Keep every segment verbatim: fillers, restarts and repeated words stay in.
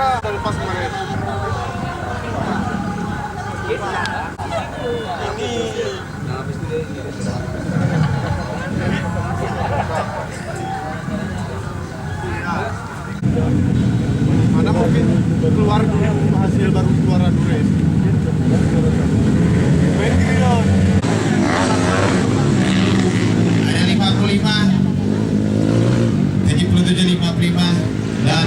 Terlepas kemarin. Ini. Mana mungkin keluar dulu hasil baru keluar dulu. Main dulu. Ada lima puluh lima, tujuh puluh tujuh, lima puluh lima, dan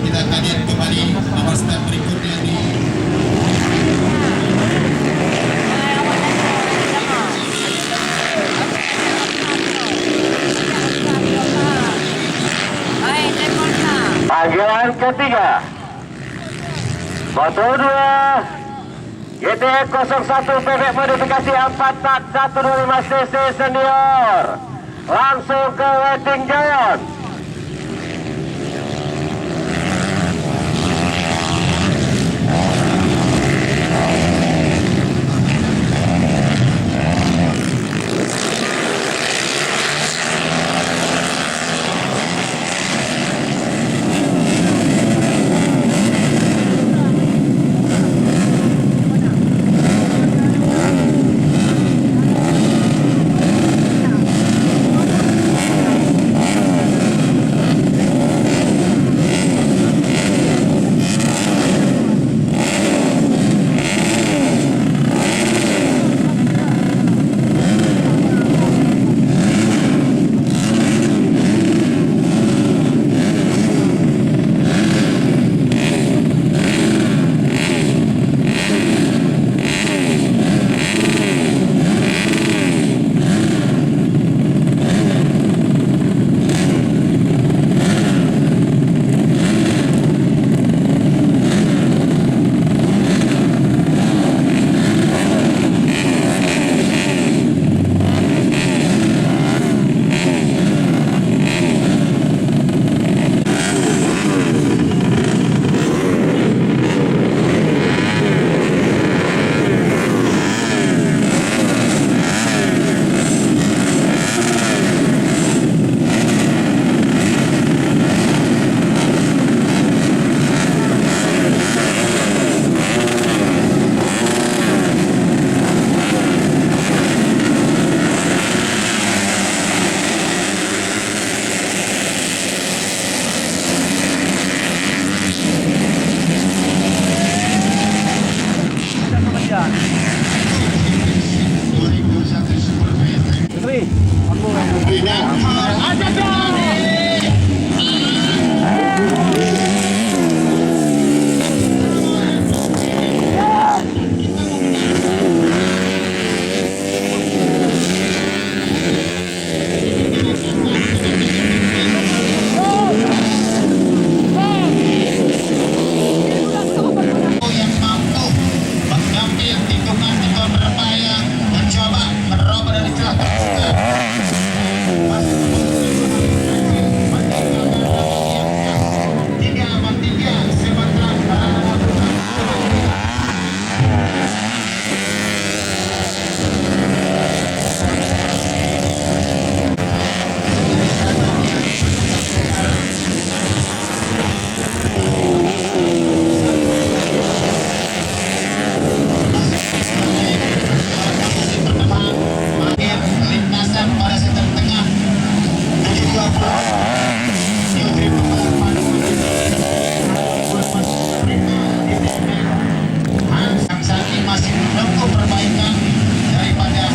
kita akan lihat kembali nomor start berikutnya di Panggilan ketiga. Moto dua, G T X kosong satu P B X modifikasi empat tak satu dua lima C C senior. Langsung ke waiting zone. Nyang mampu mengambil tikungan-tikungan berbahaya, mencoba menerobos dari celah terbuka. Tiga per tiga, sementara Masih menunggu perbaikan daripada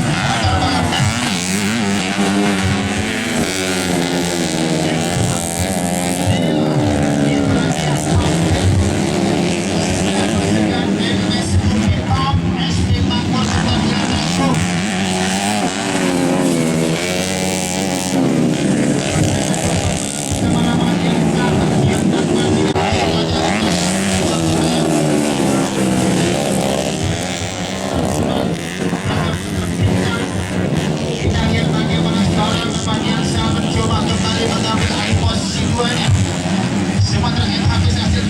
Kita lihat bagaimana sekarang Rafael Alsa mencoba kembali mengambil alih posisi duanya. Sementara Hafiz Hasil